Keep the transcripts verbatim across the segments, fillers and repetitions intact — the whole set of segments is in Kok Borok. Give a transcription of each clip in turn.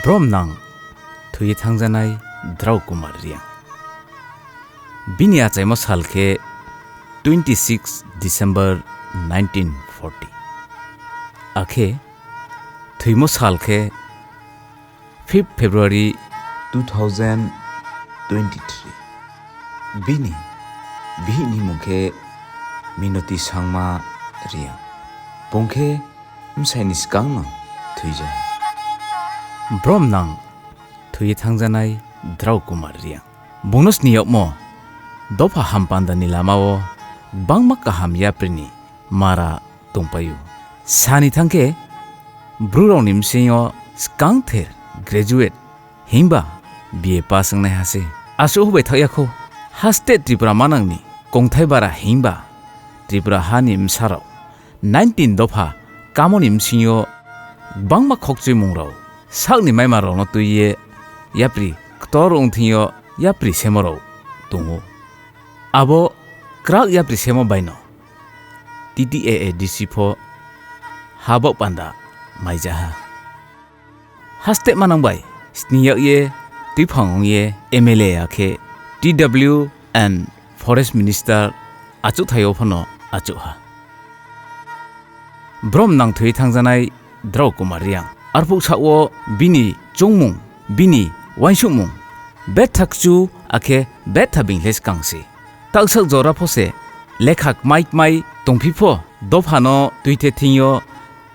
Brom nang thwi thangjanai Drau Kumar Riang. Bini achaimo sal khe twenty six December nineteen forty. Akhe thwimo sal khe fifth February two thousand twenty-three. Bini bihikni mung khe Minoti Sangma Riang. Bung khe bwsaini swkangno thwijak. Brom nang thwi thangjanai Drau Kumar Riang. Bungno sniyokmo dopha hampandani lamao bangma kaham yaprini mara tongpaio. Sani thangkhe, brurokni bwskango swkangther graduate himba B A pass wngnai hase. Aswk hubai thakya kho, haste Tripura manangni kongthai bara himba Tripura hani bwsarok nineteen dopha kamoni bwskango bangma khokchwimungrok sakni maimarokno twiwi yapri ktor wngthwngyo yapri semorok tongo. Abo kwrak yapri semo baino T T A A D C pho habok panda maijaha. Haste manang bai sniyak ye twiphang wng ye M L A ya khe T W and Forest Minister achukthai o phano achukha. Brom nang thwi thangjanai Drau Kumar Riang. Arpuk sak-o bini chungmung, bini uansukmung betha kchu akhe betha bingles kangsi. Taksak jora phose lekha kmai kmai tongphi pho dophano twithe thwngyo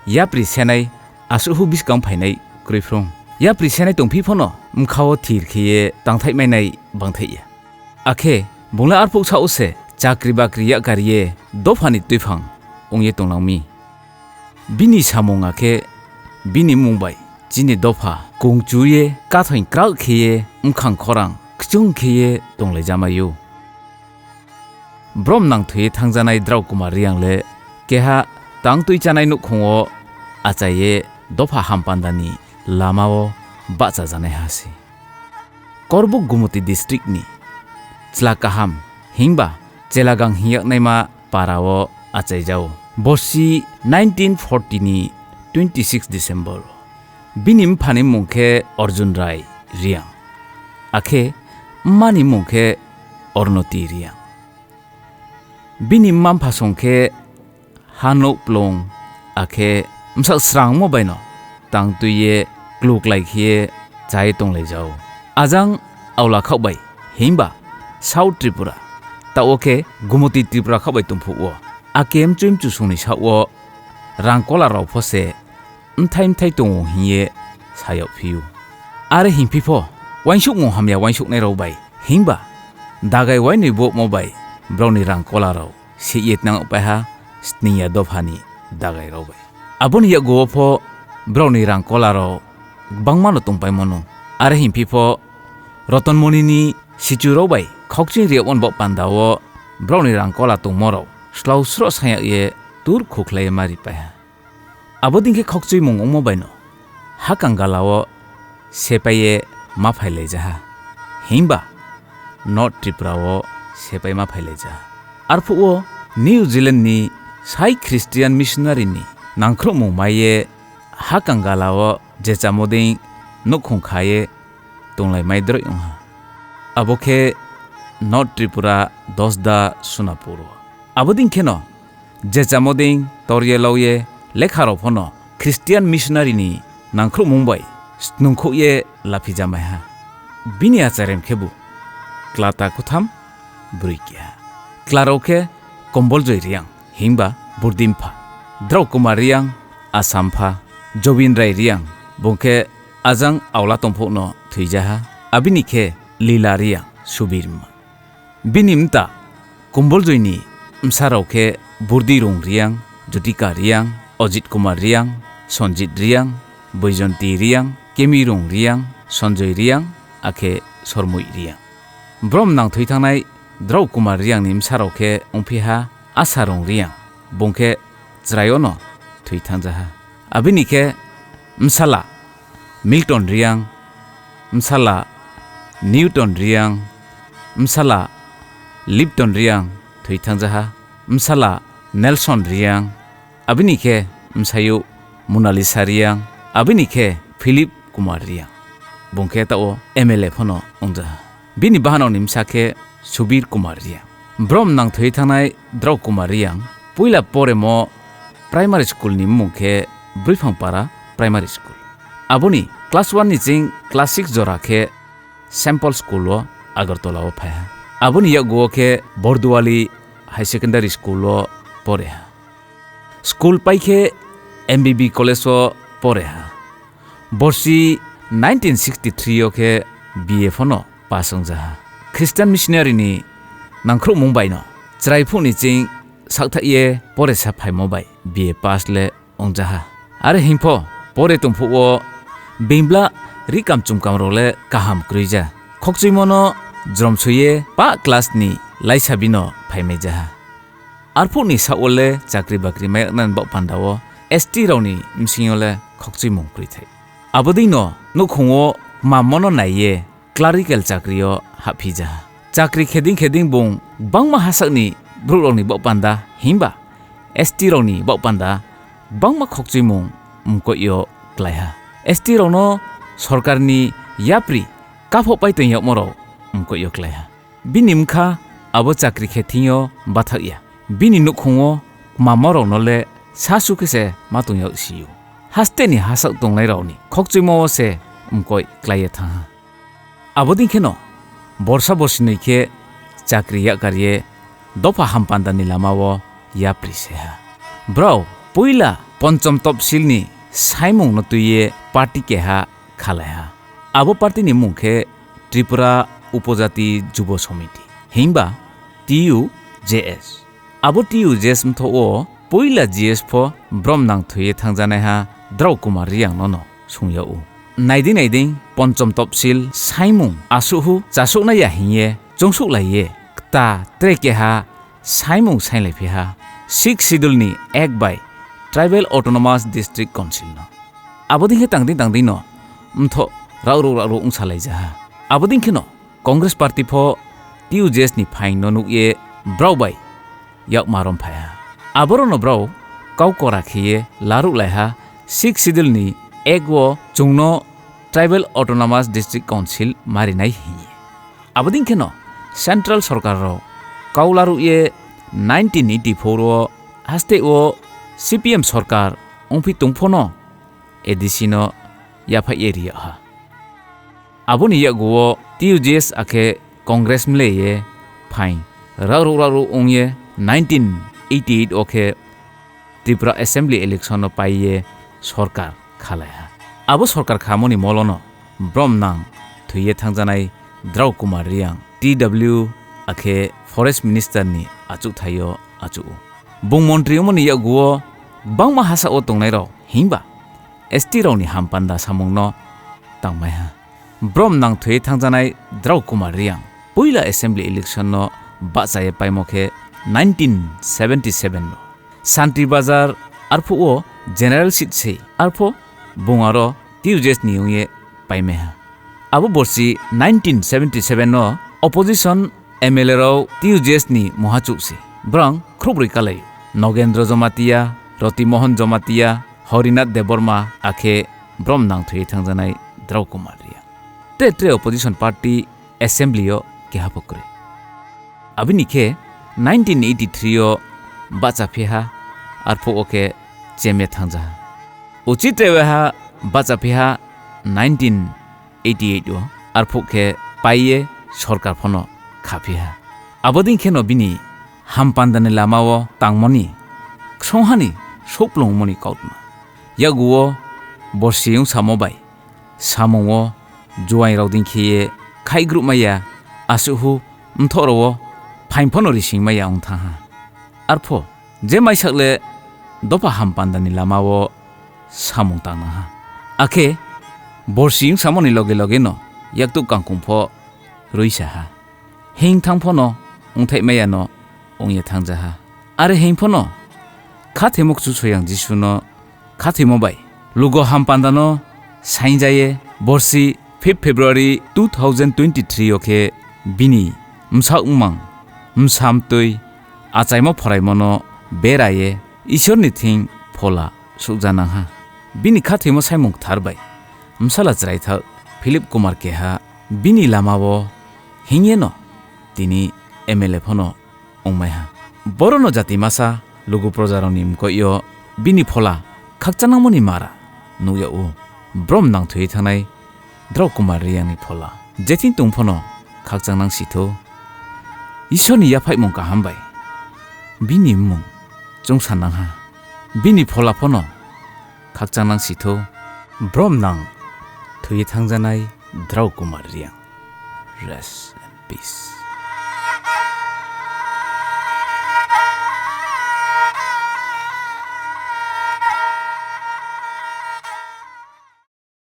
yapri senai aswk huk bwskang phainai kwrwi phrwng. Yapri senai tongphi phano mkha-o thir khe ye tangthai mainai bangthai ya. Akhe bungla arpuk sa-o se chakri bakri yakar ye dophani twiphang wng ye tonglangmi. Bini samung akhe bini mung bai chini dopha kung chu ye kathoi kwrak khe ye mkhang khorang kchung khe ye tonglai jamaio. Brom nang thwi thangjanai Drau Kumar Riang le keha tang twi chanai nukhung o achai ye dopha hampandani lama o bahcha janai ha se. Korbuk Gumoti district ni Chwla Kaham himba Chelagang hingyaknaima para o achaijao. Borsi nineteen forty ni twenty six December. Bini mphani mung khe Arjun Rai Riang. Akhe mmani mung khe Ornoti Riang. Bini mma mpha song khe ha nuk plung, akhe bwsak srangmo baino tang twi ye kluklai khe ye chai tonglaijao. Ajang aula khak bai himba South Tripura, ta-o khe Gumoti Tripura khak bai tongphu-o. A kem chum chusungni sak-o rang kola rok pho se mthai mthai tongo hiye sayok phiyo. Are himphi pho, uansukmung hamya uansuknai rok bai, himba dagai uainwi bo mo bai brokni rang kola rok se yet nang paiha sniya dophani dagai rok bai. Aboni yago pho brokni rang kola rok bangma no tongpai mono. Are himphi pho Roton Moni ni sichu rok bai khokching riya on bo panda o brokni rang kola tongmo rok slow sro sayak ye tur khukhlai mari paiha. Abo ding khe khokchwimung wngmo baino hakang gala-o sepai ye ma phai laijaha, himba North Tripura-o sepai ma phai laijaha. Arphuh-o New Zealand ni sai Christian missionary ni nangkhrukmung mai ye hakang gala-o je chamoding nukhung kha ye tonglai mai droi wngha. Abo khe North Tripura Dosda Sunapur-o. Abo ding kheno je chamoding torye loye lekha rok phano Christian missionary ni nangkhrukmung bai snungkhuk ye laphi jamaiha. Bini acharem khebu klata kutham brwi keha. Klarok khe Komboljoi Riang himba Burdimpha, Drau Kumar Riang Asampha, Jobin Rai Riang bung khe ajang aula tongphokno thwijaha, abini khe Lila Riang Subirma. Bini mta Komboljoini bwsarok khe Burdi Rung Riang, Jutika Riang, Ojit Kumar Riang, Sonjit Riang, Boijonti Riang, Kemi Rung Riang, Sonjoi Riang, akhe Sormui Riang. Brom nang thwi thangnai Drau Kumar Riangni bwsarok khe wngphi ha Asa Rung Riang, bung khe chwraio'-no thwi thangjaha. Abini khe bwsala Milton Riang, bwsala Newton Riang, bwsala Lipton Riang thwi thangjaha, bwsala Nelson Riang, abini khe bwsaio Monalisa Riang, abini khe Philip Kumar Reang. Bung khe tao M L A phano wngjaha. Bini bahanokni bwsa khe Subir Kumar Reang. Brom nangthwi thangnai Drao Kumar Reang puila poremo primary school ni bumung khe Bwrwiphangpara Primary School. Aboni class one ni ching class six jora khe Saint Paul School o Agartala o phaiha. Aboni yakgo khe Borduali High Secondary School o poreha. School pai khe M B B College o poreha. Borsi nineteen sixty-three o khe B A phano pass wngjaha. Christian missionary ni nangkhruhmung baino chwrai phukni ching sakthaih ye poresa phaimo bai B A pass le wngjaha. Are hingpho pore tongphuk o bembla rikam chumkam rok le kaham kwrwija. Khokchuimo no jromsoi ye pa class ni laisa bino phaimai jaha. Arphukni sak-o le chakri bakri mayaknani baoh panda-o S T rokni bsing-o le khokchuimung kwrwi thai. Abodino nukhungo mammono naiye clerical chakri-o haphijaha. Chakri kheding kheding bung bangma hasakni brouhrokni baoh panda himba S T rokni baoh panda bangma khokchuimung mkoio klaiha. S T rokno sorkarni yapri kaphok pai tong yakmorok mkoio klaiha. Bini wngkha abo chakri khe thwngyo bathakya. Bini nukhungo mamorokno le sasu khe se ma tongya sio. Hasteni hasak tongnairokni khokchuimo-o se mkoi klaiye thangha. Abodin kheno borsa borsinwi khe chakri yakarye dopha hampandani lama-o yapri seha. Brao puila Ponchom Topsilni saimungno twiye party keha khalaiha. Abo partyni mung khe Tripura Upojati Jubo Somiti, himba T U J S. Abo T U J S mtho-o puila G S pho brom nang thwiye thangjanaiha Drao Kumar Reang nono sungya-o. Naiding naiding Ponchom Topsil saimung asuhu chasuknaiya hingye chongsuklaiye kta tre keha saimung sainlaiphiha Sixth Schedule ni Act bai Tribal Autonomous District Council no. Abodin khe tangding tangding no mtho rakruk rakruk wngsalaijaha. Abodin kheno Congress party pho T U J S ni phaingno nukye brao bai yakma romphaiha. Aborokno brao kau kora kheye laruk laiha Sixth Schedule ni Act o chwngno Tribal Autonomous District Council marinai hingye. Abodin kheno Central Sorkar rok kau larukye nineteen eighty-four o haste o C P M sorkar wngphi tongphano A D C no yaphaiye riyakha. Aboni yakgo-o T U J S akhe Congress mleye phaing rakruk rakruk wngye nineteen eighty-eight o khe Tripura Assembly election no paiye sorkar khalaiha. Abo sorkar khamoni molono brom nang thwiye thangjanai Drao Kumar Reang T W akhe Forest Minister ni achukthaio achu-o. Bung montri wngmani yakgo-o bangma hasa-o tongnairok himba S T rokni hampanda samungno tangmaiha. Brom nang thwiwi thangjanai Drao Kumar Reang puila assembly election no bahchaya paimo khe nineteen seventy seven o. Santir Bazar arphuh o general seat se arphuh bung aro T U J S ni wngye paimaiha. Abo borsi nineteen seventy seven o opposition M L A rok T U J S ni muhachuk se. Bwrang khrubrwi kalai. Nogendra Jamatia, Roti Mohan Jamatia, Harinath Debbarma akhe brom nang thwiwi thangjanai Drao Kumar Reang. Tre tre opposition party assembly o keha pho kwrwi. Abini khe nineteen eighty three o bahcha phiha, arphuh o khe chemya thangjaha. Uchi treweha bahcha phiha nineteen eighty eight o, arphuh khe paiye sorkar phano kha phiha. Abodin kheno bini hampandani lama o tangmani ksonghani souplwngmani kautma. Yaguo borsi wngsamo bai samung o juaing rok ding khe ye khaigrupmaya, asuhu mthok rok o phaing phano rising maya wng thang ha. Arpho je maisak le dopha hampandani lama o samung tang nang ha. Akhe borsi wngsamoni loge loge no yaktuk kangkung pho rwi sa ha. Hing thang phano wngthai maya no wngya thangjaha. Are hing phano khathimo Kchusoyang Jisu no khathimo bai lugo hampanda no saingjaye borsi fifth February two thousand twenty three o khe bini msa wngmang, msa mtwi, achaimo phoraimo no beraye Isor ni thing phola sukjanang ha. Bini khathimo saimung kthar bai bwsala chwraithak Philip Kumar keha bini lamao hingyeno tini M L A phano wngmaiha. Borono jati masa lugu projarokni mkoio bini phola khakchanangmani mara nukya-o. Brom nang thwiwi thangnai Drao Kumar Riyangni phola. Jething tong phano khakchangnang sitho. Isorni yaphaimung kaham bai bini mmung chwngsa nangha. Bini phola phano khakchangnang sitho. Brom nang thwiwi thangjanai Drao Kumar Riyang. Rest in peace.